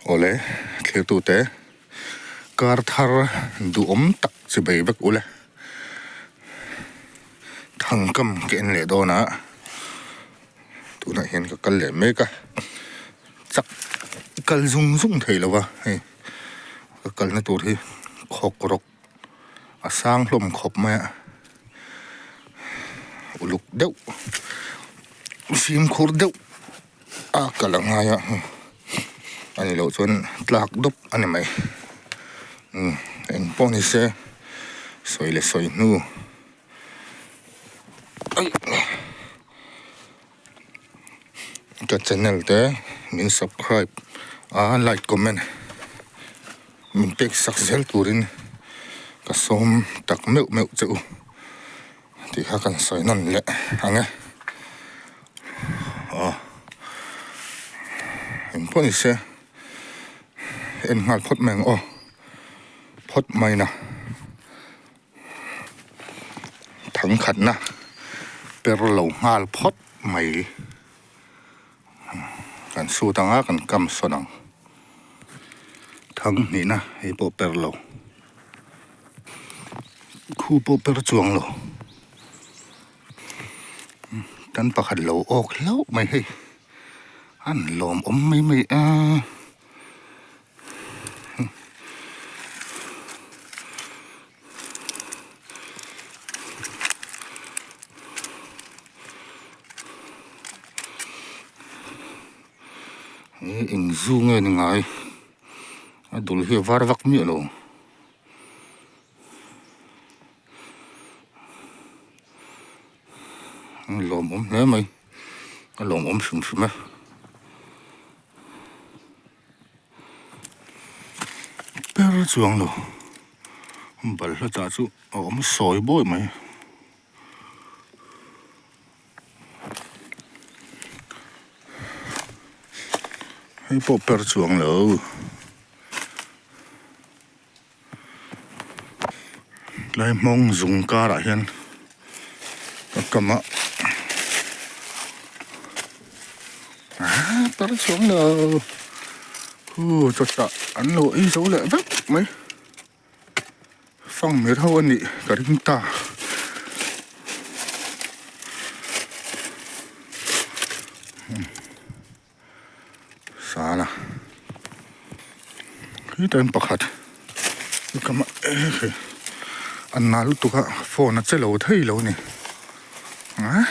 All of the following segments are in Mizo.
Awle thlirtute kar thar duhawm tak chi bei vek ule thangkam ka en leh dawn a tunah hian ka kal leh mek a chak kal zung zung thei lo va hei ka kalna tur hi khawk rawk a sang hlawm khawp mai a uluk deuh fimkhur deuh a kal a ngai a a ni loh chuan tlak dawp a ni mai umm eng pawh ni se sawi leh sawi hnu ka channel te min subscribe a like comment min pek sak zel turin ka sawm tak meuh meuh che u tih kha kan sawi nawn leh ang e aw engpawh ni se en nghal phawt mai ang aw phawt mai na. Thangkhatna per lo nghal phawt mai kan sut ang a kan kam sawn ang thang hnihna hei pawh per lo khu pawh per chuang lo tan pakhat lo awk hlauh mai hei an lawmawm mai mai a. He eng zu nge ni ngai a dul hi a var vak miah lo a lawmawm hle mai a lawmawm hrim hrim e. Per chuang lo balhla chah chu a awm sawi bawi mai hei pawh per chuang lo tlai hmawng zung karah hian ka kam a aaa par chhuang lo hu chawchah an lo ei zo leh vek mai fang mer ho a nih ka ring ta. Sala hetah hian pakhat a nal lutuk a phone a che lo thei lo a ni a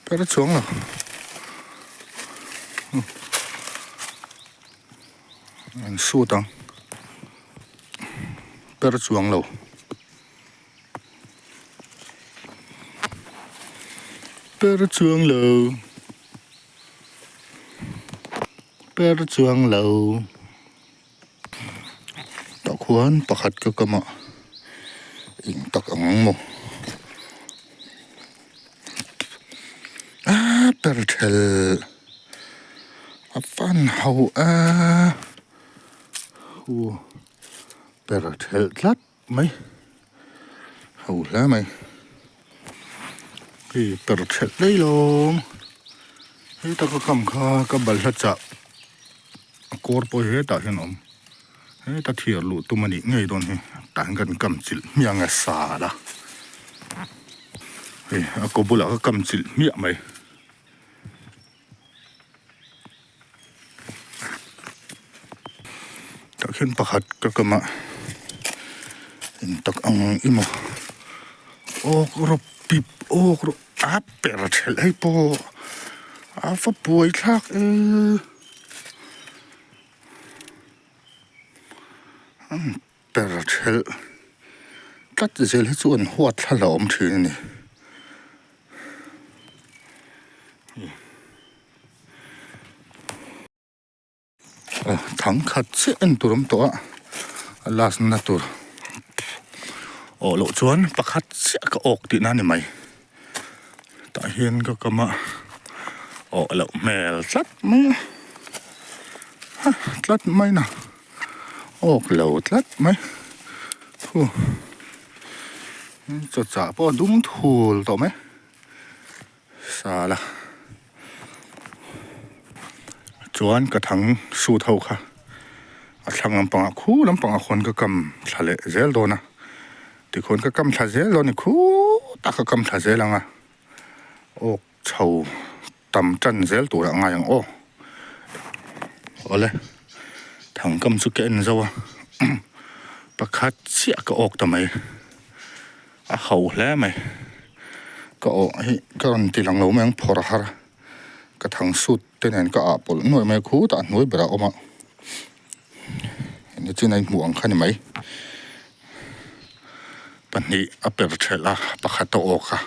per chuang lo an sut ang per chuang lo. Per chuang lo per chuang lo tah khuan pakhat ka kam ah eng tak ang ang maw aaa per thelh a fan ho a hu per thelh tlat. Mai ho hle mai hei per thelh daih lawm hei taka kam kha ka balhla chah a kawr pawh hi hetah hian a awm heta thiar luh tum a nih ngei dawn hi tah hian kan kam chilh hmiah ang e sal a hei a kaw bulah ka kam chilh hmiah mai. Tah khian pakhat ka kam a eng tak ang i maw awk rawp pip awk rawp a per thelh hei pawh a va buai thlak e per thelh tlat zel hi chu an huat thla hlauhawm thin a ni. Thang khat chiah en tur awm tawh a a last na tur awh loh chuan pakhat chiah ka awk tihna a ni mai tah hian ka kam a awh loh hmel tlat mai a tlat mai na awk lo tlat mai thu chawchah pawh a dum thul tawh mai. Sala. Chuan ka thang sut ho kha a thlang lampangah khu lampangah khuan ka kam thla leh zel dawn a, tikhuan ka kam thla zel dawn a ni khutah ka kam thla zel ang a, awk chho tam tan zel turah a ngai ang aw. Awle thangkam chu ka en zo a pakhat chiah ka awk ta mai a ho hle mai ka awh hi ka rawn ti lang lo mai ang phawrh har a ka thang sut te nen ka ah pawlh nuaih mai a khutah a hnuai berah a awm a nichin a inhmuh ang kha ni mai pahnih a per thelh a pakhat a awk a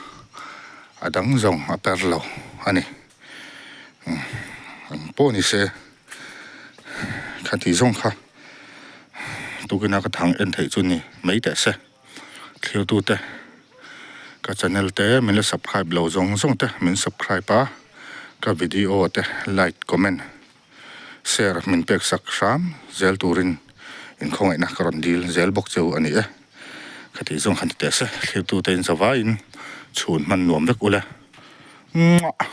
a dang zawng a per lo a ni ang pawh ni se khati zawng kha tukina ka thang en theih chu ni mai teh se thiltute ka channel te min la subscribe lo zawng zawng te min subscribe a ka video te like comment share min pek sak hram zel turin inkhawngaihna ka rawn dil zel bawk cheu a ni e. Khati zawng khan ti teh se thiltute in zavaiin chhun hman nuam vek ule. Muah.